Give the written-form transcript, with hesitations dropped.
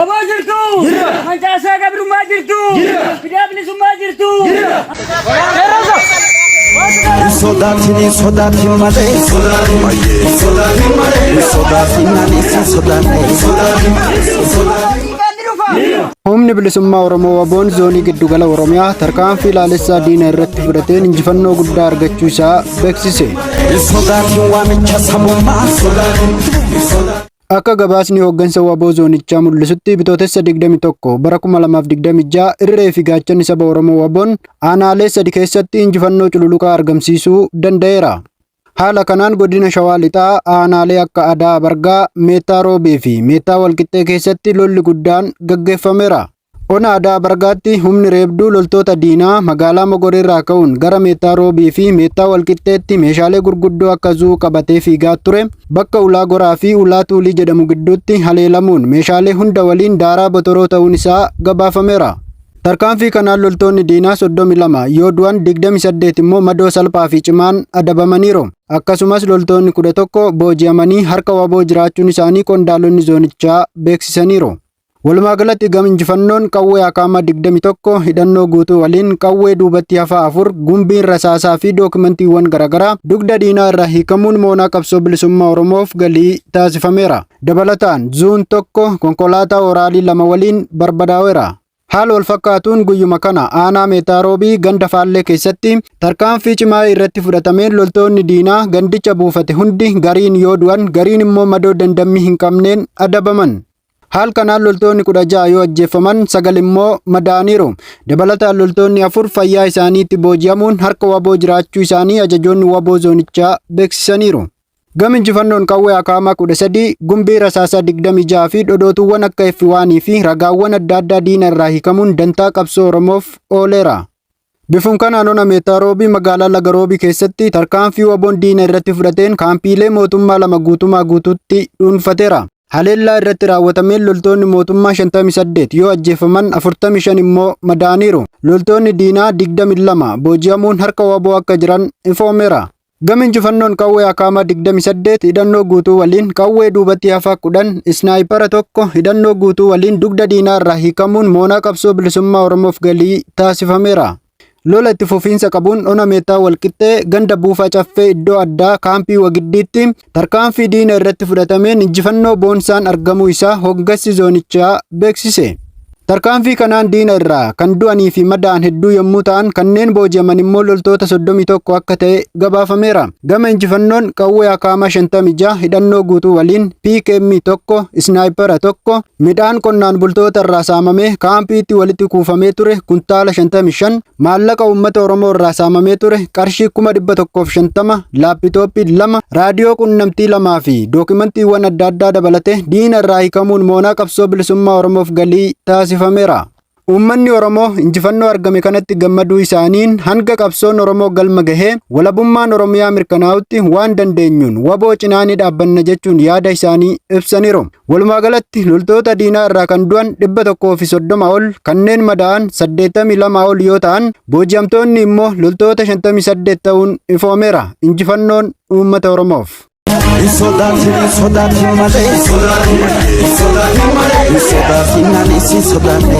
Aboo jirtu! Jirra! Mancaasaa gabrummaa jirtu! Jirra! Fidaa bilisummaa jirtu! Jirra! Sodaatin sodaatin malee sodaatin sodaatin ani si sodaanne. Humni bilisummaa Oromoo Waboon zoonii giddugala Oromiyaa tarkaanfii laalessaa diina irratti fudhateen injifannoo guddaa argachuu isaa beeksise. Sodaatin waamicha sabummaa. Akka gabaasni hooggansa Waboo zoonichaa mul'isutti bitootessa 21 bara 2026 irree fi gaachanni saba Oromoo Waboon aanaalee sadi keessatti injifannoo cululuqaa argamsiisuu danda'eera. Haala kanaan godina Shawaa Lixaa aanaalee akka Adaa Bargaa, Meettaa Roobee fi Meettaa Walqixxee keessatti lolli guddaan gaggeeffameera. Ona Adaa Bargaatti humni reebduu loltoota diinaa magaalaa Mogoreerraa ka'uun gara Meettaa Roobii fi Meettaa Walqixxeetti meeshaalee gurguddoo akka zuu qabatee fiigaa ture bakka Ulaa Goraa fi Ulaa Tuulii jedhamu gidduutti haleelamuun meeshaalee hunda waliin daaraa botoroo ta'uun isaa gabaafameera. Tarkaanfii kanaan loltoonni diinaa 32 yoo du'an 28 immoo madoo salphaa fi cimaan adabamaniiru. Akkasumas loltoonni 11 booji'amanii harka waboo jiraachuun isaanii qondaalonni zoonichaa beeksisaniiru. Walumaa galatti gam injifannoon qawwee akaamaa 21 hidhannoo guutuu waliin qawwee duubatti hafaa afur gumbiin rasaasaa fi dookimantiiwwan garaagaraa dugda diinaa irraa hiikamuun moonaa qabsoo bilisummaa Oromoof galii taasifameera. Dabalataan zuun tokko konkolaataa oraalii lama waliin barbadaa'eera. Haala wal fakkaatuun guyyuma kana aanaa Meettaa Roobii ganda Faallee keessatti tarkaanfii cimaa irratti fudhatameen loltoonni diinaa gandicha buufate hundi gariin yoo du'an gariin immoo madoo dandammii hin qabneen adabaman. Haal kanaan loltoonni 16 yoo ajjeefaman sagal immoo madaa'aniiru. Dabalataan loltoonni afur fayyaa isaaniitti booji'amuun harka waboo jiraachuu isaanii ajajoonni waboo zoonichaa beeksisaniiru. Gam injifannoon qawwee akaamaa 13, gumbii rasaasaa 26 fi dhodootuuwwan akka F1 fi ragaawwan adda addaa diina irraa hiikamuun dantaa qabsoo Oromoof ooleera. Bifum kanaan ona Meettaa Roobii magaalaa Laga Roobii keessatti tarkaanfii waboon diina irratti fudhateen kaampiilee mootummaa lama guutumaa guutuutti dhuunfateera. Haleellaa irratti raawwatameen loltoonni mootummaa 58 yoo ajjeefaman 45 immoo madaa'aniiru. Loltoonni diinaa 22 booji'amuun harka waboo akka jiran ifoomeera. Gam injifannoon qawwee akaamaa 28 hidhannoo guutuu waliin qawwee duubatti hafaa 10 isnaayipara tokko hidhannoo guutuu waliin dugda diinaa irraa hiikamuun moonaa qabsoo bilisummaa Oromoof galii taasifameera. Lola itti fufiinsa qabuun ona Meettaa Walqixxee ganda Buufaa Caffee iddoo addaa kaampii Wagiddiitti tarkaanfii diina irratti fudhatameen injifannoo boonsaan argamuu isaa hoggansi zoonichaa beeksise. Tarkaanfii kanaan diina irraa kan du'anii fi madaa'an hedduu yommuu ta'an kanneen booji'aman immoo loltoota 31 akka ta'e gabaafameera. Gama injifannoon qawwee akaamaa 56 hidhannoo guutuu waliin PKM tokko, isnaayipara tokko, midhaan qonnaan bultoota irraa saamamee kaampiitti walitti kuufamee ture kuntaala 55, maallaqa uummata Oromoo irraa saamamee ture qarshii 150,000, laappitooppii 2, raadiyoo qunnamtii 2 fi dookimantiiwwan adda addaa dabalatee diina irraa hiikamuun moonaa qabsoo bilisummaa Oromoof galii taasifameera. Uummanni Oromoo injifannoo argame kanatti gammaduu isaaniin hanga qabsoon Oromoo galma gahee walabummaan Oromiyaa mirkanaa'utti waan dandeenyuun waboo cinaa ni dhaabbanna jechuun yaada isaanii ibsaniiru. Walumaa galatti loltoota diinaa irraa kan du'an 130 ol kanneen madaa'an 82 ol yoo ta'an booji'amtoonni immoo loltoota 58 ta'uun ifoomeera. Injifannoon uummata Oromoof. Sodaatin sodaatin malee sodaatin ani si sodaanne.